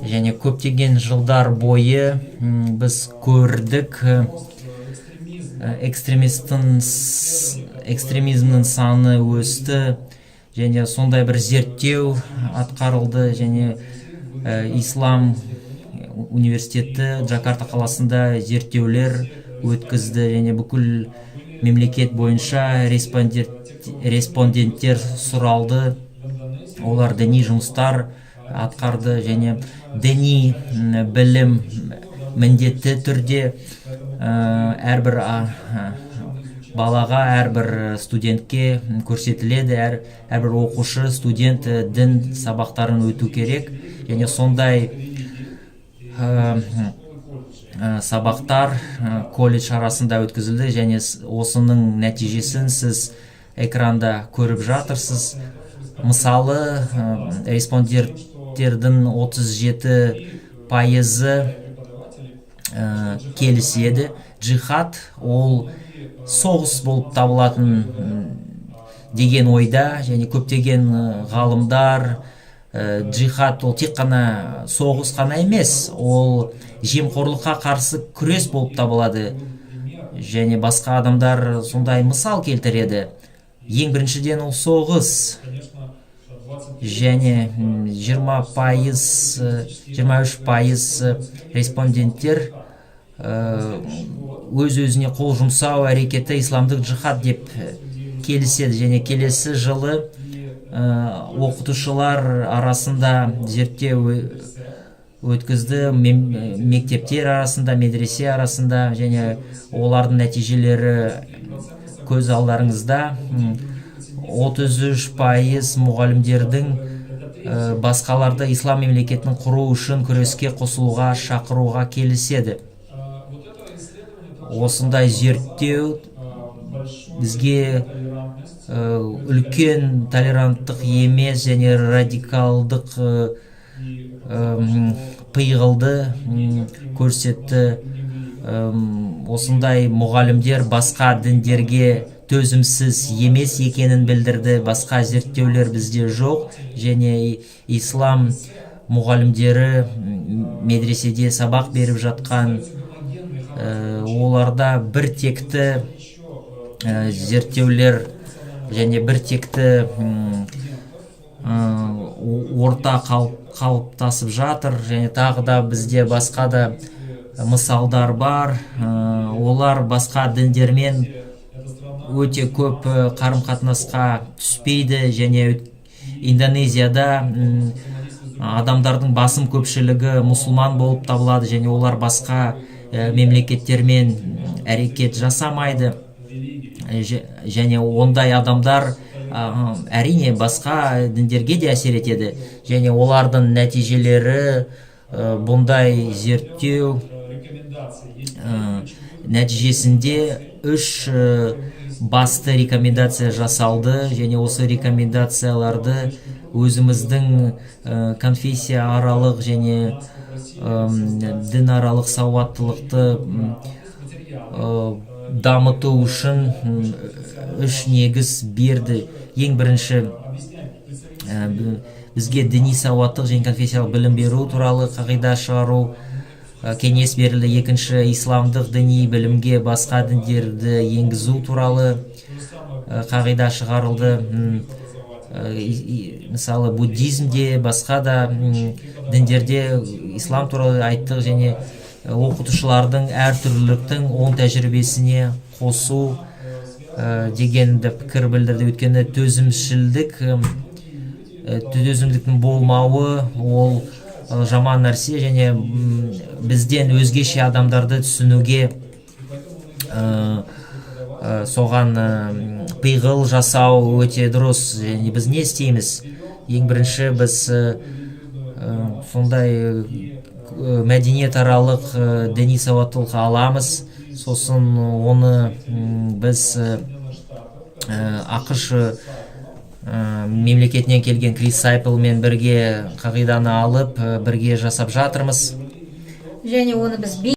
Және көптеген жылдар бойы біз көрдік, экстремизмнің саны өсті және сондай бір зерттеу атқарылды және ислам университеті Джакарта қаласында зерттеулер өткізді және бүкіл мемлекет бойынша респонденттер сұралды. Олар діни жұмыстар атқарды және діни білім міндетті түрде әрбір балаға, әрбір студентке көрсетіледі. Әрбір оқушы, студент дін сабақтарын өту керек және сондай сабақтар колледж арасында өткізілді және осының нәтижесін сіз экранда көріп жатырсыз. Мысалы, респонденттердің 37%-ы келіседі, джихад ол соғыс болып табылатын деген ойда. Және көптеген ғалымдар джихад ол тек қана соғыс қана емес, ол жемқорлыққа қарсы күрес болып табылады. Және басқа адамдар сондай мысал келтіреді: ең біріншіден, ол соғыс. Және 20%, 23% респонденттер өз өзіне қол жұмсау әрекеті исламдық джихад деп келіседі. Және келесі жылы оқытушылар арасында зерттеу өткізді, мектептер арасында, медресе арасында және олардың нәтижелері көз алдарыңызда. 33% мұғалімдердің басқаларды ислам мемлекетін құру үшін күреске қосылуға шақыруға келіседі. Осындай зерттеу бізге үлкен толеранттық емес және радикалдық пиғылды көрсетті. Осындай мұғалімдер басқа діндерге төзімсіз емес екенін білдірді. Басқа зерттеулер бізде жоқ. Және ислам мұғалімдері, медреседе сабақ беріп жатқан, оларда бір текті зерттеулер және бір текті орта қалыптасып жатыр. Және тағы да бізде басқа да мысалдар бар. Олар басқа діндермен өте көп қарым қатынасқа түспейді және Индонезияда адамдардың басым көпшілігі мұсылман болып табылады және олар басқа мемлекеттермен әрекет жасамайды. Және ондай адамдар әрине басқа діндерге де әсер етеді. Және олардың нәтижелері, бұндай зерттеу нәтижесінде үш басты рекомендация жасалды және осы рекомендацияларды өзіміздің конфессия аралық және дінаралық сауаттылықты дамыту үшін үш негіз берді. Ең бірінші, бізге діни сауаттық және конфессиялық білім беру туралы қағида шығару кеңес берілді. Екінші, исламдық діни білімге басқа діндерді енгізу туралы қағида шығарылды. Мысалы, буддизмде, басқа да діндерде ислам туралы айттық. Және оқытушылардың әртүрліліктің оң тәжірибесіне қосу деген де пікір білдірді, өйткені төзімшілдік, төзімділіктің болмауы ол жаман нәрсе және бізден өзгеше адамдарды түсінуге, соған пиғыл жасау өте дұрыс. Және біз не істейміз? Ең бірінші, біз сондай мәдениетаралық діни сауаттылық аламыз. Сосын оны біз АҚШ мемлекетінен келген Крис Сайплмен бірге қағиданы алып, бірге жасап жатырмыз. Және оны біз